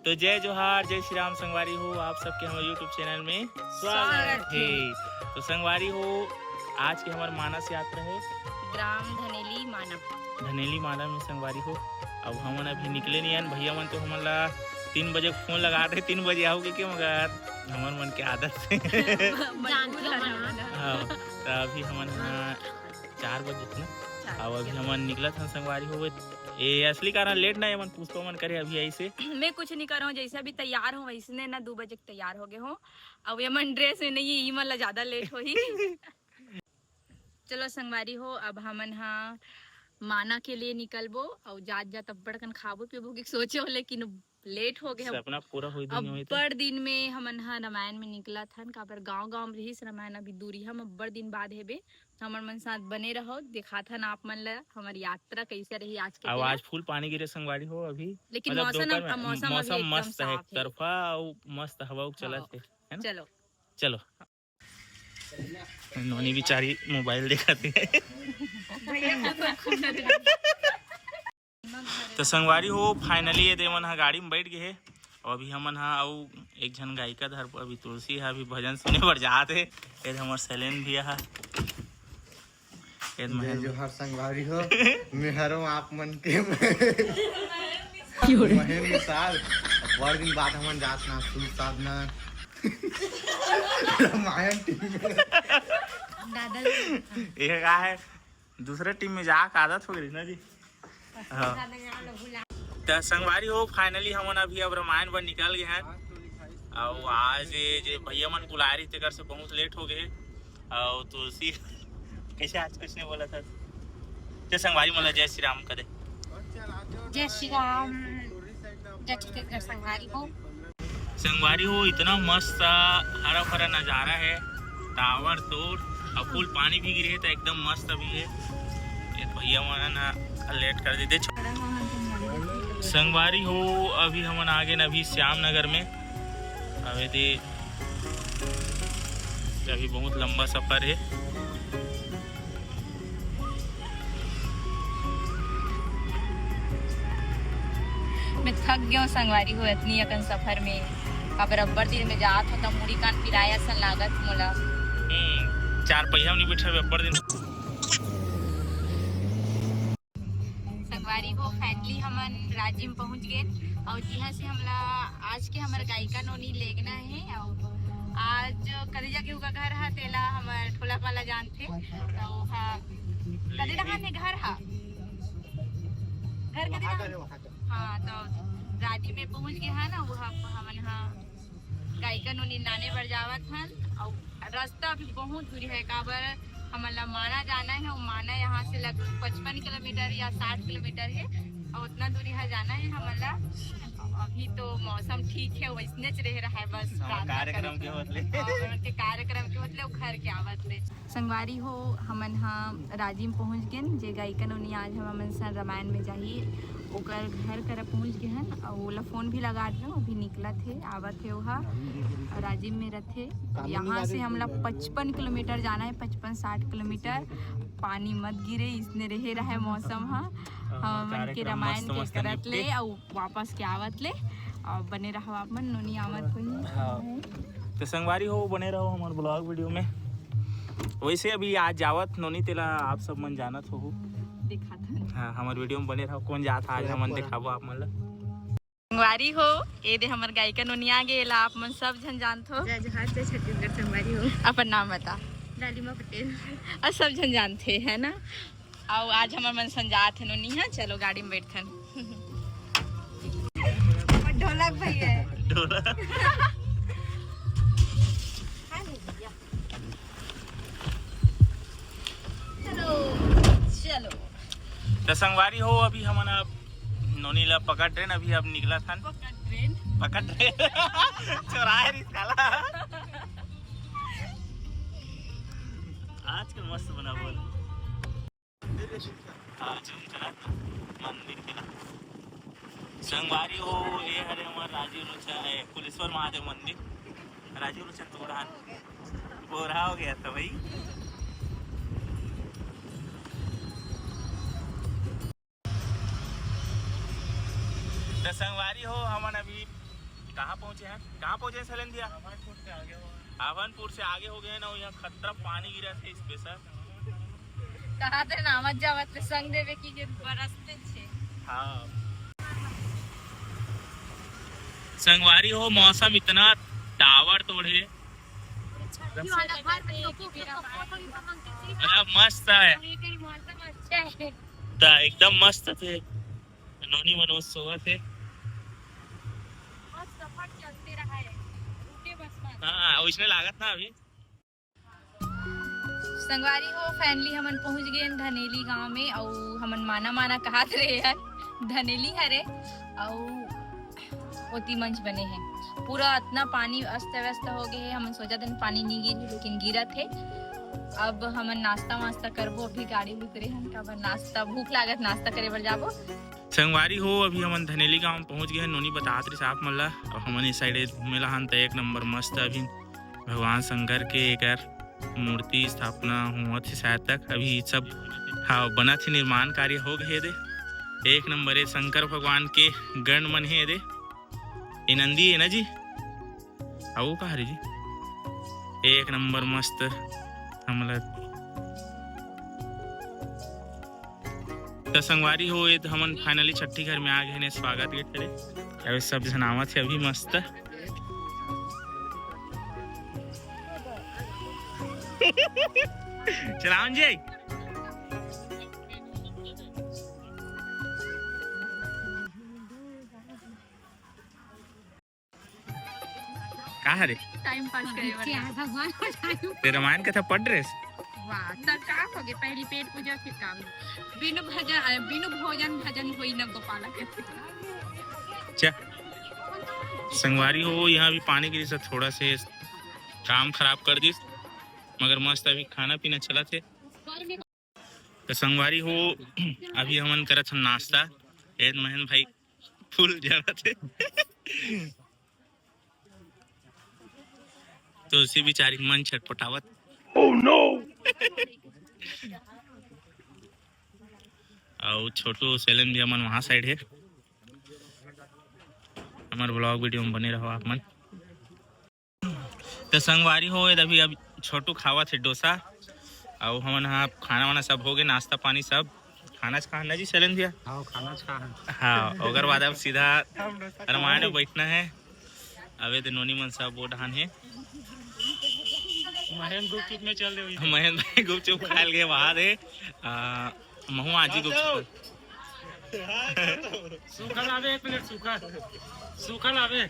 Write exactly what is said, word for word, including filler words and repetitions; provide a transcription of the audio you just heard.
तो जय जोहार, जय श्री राम संगवारी हो, आप सबके हमर YouTube चैनल में स्वागत हे। तो संगवारी हो, आज के हमर मानस यात्रा हे ग्राम धनेली माना। धनेली माना में संगवारी हो, अब हमन अभी निकले नहीं हन। भैया मन तो हमन ला तीन बजे फोन लगा रहे, तीन बजे आओगे के, मगर हमर मन के आदत से जानथे हमन। हाँ, तो अभी हमन ह चार बजे ना, चार अब अभी बजे। हमन निकलत हन संगवारी हो। ए असली कारण लेट ना, हमन पुष्पा मन करे अभी ऐसे। मैं कुछ नहीं कर रहा हूँ, जैसे अभी तैयार हूँ वैसने ना दो बजे के तैयार हो गए हूँ। अब ये मन ड्रेस में नहीं है, ई मन ला ज्यादा लेट होही। चलो संगवारी हो, अब हमन हा माना के लिए निकलबो, और जात जात अब्बड़ कन खाबो पीबो के सोचे हो, लेकिन लेट हो गए हम। सपना पूरा होई दिन होई तो। अब्बड़ दिन में हमन हा रामायण में निकलत हन, काबर गांव गांव में रहिस रामायण, अभी दूरिहा में अब्बड़ दिन बाद हेबे। हमर मन साथ बने रहो, दिखाथन आप मन ला हमर यात्रा कैसे रही आज के अब दिन। आज फुल पानी गिरे संगवारी हो अभी, लेकिन मतलब मौसम दोपहर अब, में मौसम मौसम अभी एकदम मस्त है, साफ है। तरफा अउ मस्त हवा चलत हाँ। है, है ना? चलो। चलो। नोनी बिचारी मोबाइल देखत हे। भैया का तो खूब नजर। तो संगवारी हो, finally ये दे मन ह गाड़ी में बैठ गए हे। और अभी हमन ह अउ एक झन गायिका धर, अभी तुलसी ह अभी भजन सुने बर जात हे। ये दे हमर सैलेन भैया ह। ये दे जय महेंद्र। जोहार संगवारी हो, मैं हरों आप मन के महेंद्र निषाद। बड़ दिन बाद हमन जात ना सूर साधना रामायण टीम में। दादा ये का है? दूसरे टीम में जाके आदत हो गई ना जी। हाँ। त संगवारी हो, finally हमन अभी अब रामायण बर निकल गए हैं। और आज ये जे भैया मन बुलाए रही, तेकर से बहुत लेट हो गए। और तुलसी कैसे आज कुछ नहीं बोला था। जय संगवारी मन ला जय श्री राम करे। जय श्री राम, जय छत्तीसगढ़ संगवारी हो। संगवारी हो, इतना मस्त हरा भरा नजारा है, ताबड़तोड़। अब फुल पानी भी गिरे है तो एकदम मस्त भी है। ये भैया मन ना लेट कर देते। संगवारी हो, अभी हमन आ गए अभी श्याम नगर में। अबे दे, अभी बहुत लंबा सफर है। मैं थक गया हूँ संगवारी हो इतनी अकन सफर में। काबर अब्बड़ दिन में जात हो त मुड़ी कान पिराया सन लागत मोला। हम्म, चार पहिया में नहीं बैठे अब्बड़ दिन। संगवारी हो, finally हमन राजिम पहुंच गए और जिहां से हमला आज के हमर गायिका नोनी लेगना है। और आज कलेजा के उका घर हा, तेला हमर ठोला पाला जानथे। तो हा, कदे डहान में घर हा, घर कदे डहान? हाँ, तो राजिम में पहुंच गए है ना, वो हम, हमन हा गायिका नोनी लाने बर जावत हन। और रास्ता अभी बहुत दूरी है, काबर हमन ला माना जाना है, और माना यहाँ से लगभग पचपन किलोमीटर या साठ किलोमीटर है, और उतना दूरी है जाना है हमन ला। अभी तो मौसम ठीक है, वैसने च रह रहा है, बस हाँ, प्रार्थना कार्यक्रम करत के हन। होत ले। हाँ, हमन के कार्यक्रम के होत ले, वो घर के आवत ले। संगवारी हो, हमन ह राजिम पहुंच गेन, जे गायिका नोनी आज हमन सन रामायण में जाही, ओकर घर करा पहुंच गे हन, अउ ओला फोन भी लगा दे, अभी निकलत हे, आवत हे ओहा, अउ राजिम में रथे। यहाँ से हमला पचपन किलोमीटर जाना है, पचपन साठ किलोमीटर। पानी मत गिरे, इसने रहे रहे मौसम ह। हाँ, हमन के कार्यक्रम रामायण मस्त के मस्त करत निपटे। ले, अउ वापस के आवत ले, अउ बने रहो आप मन, नोनी आवत होही। हाँ। तो संगवारी हो, बने रहो हमारे ब्लॉग वीडियो में। वैसे अभी आज जावत नोनी, तेला आप सब मन जानत हो। दिखात हन। हाँ, हमारे वीडियो में बने रहो, कौन जात आज हमन दिखाबो आप मन ला। संगवारी हो, ये दे हमर गायिका नोनी आ गे, एला आप मन सब झन जानत हो। जय जोहार, जय छत्तीसगढ़ संगवारी हो। अपन नाम बता। लालिमा पटेल। अउ सब झन जानथे, है ना? अउ आज हमर मन संग जात हे नोनी हा, चलो गाड़ी में बैठथन। ढोलक भैया। ढोलक। चलो, चलो। तो संगवारी हो, अभी हमन अब नोनी ला पकड़ ट्रेन, अभी अब निकलत हन। पकड़ ट्रेन। पकड़ ट्रेन। चोराए रिस काला। आज के मस्त बना बोल। आज हम चलत मंदिर के ना। संगवारी हो, ये हरे हमर राजीव लोचन, ए, कुलेश्वर महादेव मंदिर। राजीव लोचन तो बूढ़ा, बूढ़ा हो गया था भाई। तो संगवारी हो, हमन अभी कहाँ पहुँचे हैं? कहाँ पहुँचे हैं सैलेंद्रिया? आभनपुर से आगे हो गए ना, यहाँ खतरा पानी गिरा थे special। कहा थे ना, मत जावत ले संग देवे की जे बरसते छे। हाँ। संगवारी हो, मौसम इतना ताबड़तोड़ हे। छठी वाला घर में लोगों के support होई तो हम किसी बड़ा मस्त है। ये कहीं मौसम अच्छा है। ता एकदम मस्त थे। नोनी मन सोवत हे। और सफर चलते रहा है, रुके बस मत। हाँ, वैसने लागत ना अभी। संगवारी हो, finally हमन पहुंच गए धनेली गांव में। अउ हमन माना माना कहत रहे हन, धनेली हरे। अउ ओती मंच बने हे, पूरा अतना पानी अस्त व्यस्त हो गए हे। हमन सोचा दिन पानी नहीं गिरी, लेकिन गिरत हे। अब हमन नाश्ता वास्ता करबो, अभी गाड़ी में उतरे हन, काबर नाश्ता, भूख लागत, नाश्ता करे बर जाबो। संगवारी हो, अभी हमन धनेली गांव पहुंच गए हन। नोनी बतात रहिस आप मन ला, अउ हमन इस side घूमे ला हन, त एक नंबर मस्त अभी भगवान शंकर के एकर मूर्ति स्थापना होवत हे शायद तक। अभी सब, हाँ, बनत हे, निर्माण कार्य हो गए दे। एक नंबर ए शंकर भगवान के गण मन हे दे। ए नंदी हे ना जी? अउ का हरे जी? एक नंबर मस्त हमला। त संगवारी हो, ये तो हमन finally छट्ठी घर में आ गए ने, स्वागत गेट करे। अबे सब झन आवत हे अभी मस्त। चलावन जी। का हरे? Time pass करे बर। भगवान को time। ते रामायण कथा पढ़ रहे? वाह, त का हो गए? पहली पेट पूजा, फिर काम। बिनु भजन, अ, बिनु भोजन भजन होई न गोपाल के। चा। संगवारी हो, यहाँ भी पानी गिरी से थोड़ा से काम खराब कर दिस, मगर मस्त अभी खाना पीना चलत हे। त संगवारी हो, अभी हमन करत हन नाश्ता। ए महेंद्र भाई फूल जरत हे। तुलसी बिचारी मन छटपटावत। Oh no! अउ छोटू सैलेंद्रिया मन वहाँ side हे। हमर vlog video में बने रहो आप मन। त संगवारी हो, ये अभी अब छोटू खावत हे डोसा, अउ हमन हा खाना वाना सब हो गए, नाश्ता पानी सब। खाना च खाना जी सैलेंद्रिया? हाँ, खाना च खाना। हाँ, ओकर बाद अब सीधा रामायण में बैठना हे। अबे तो नोनी मन सब वो डहान हे। महेंद्र गुपचुप में चल रहे हो। महेंद्र भाई गुपचुप खाए गए बाहर हे। आ, महू आजी गुपचुप। सूखा लावे एक plate, सूखा। सूखा लावे।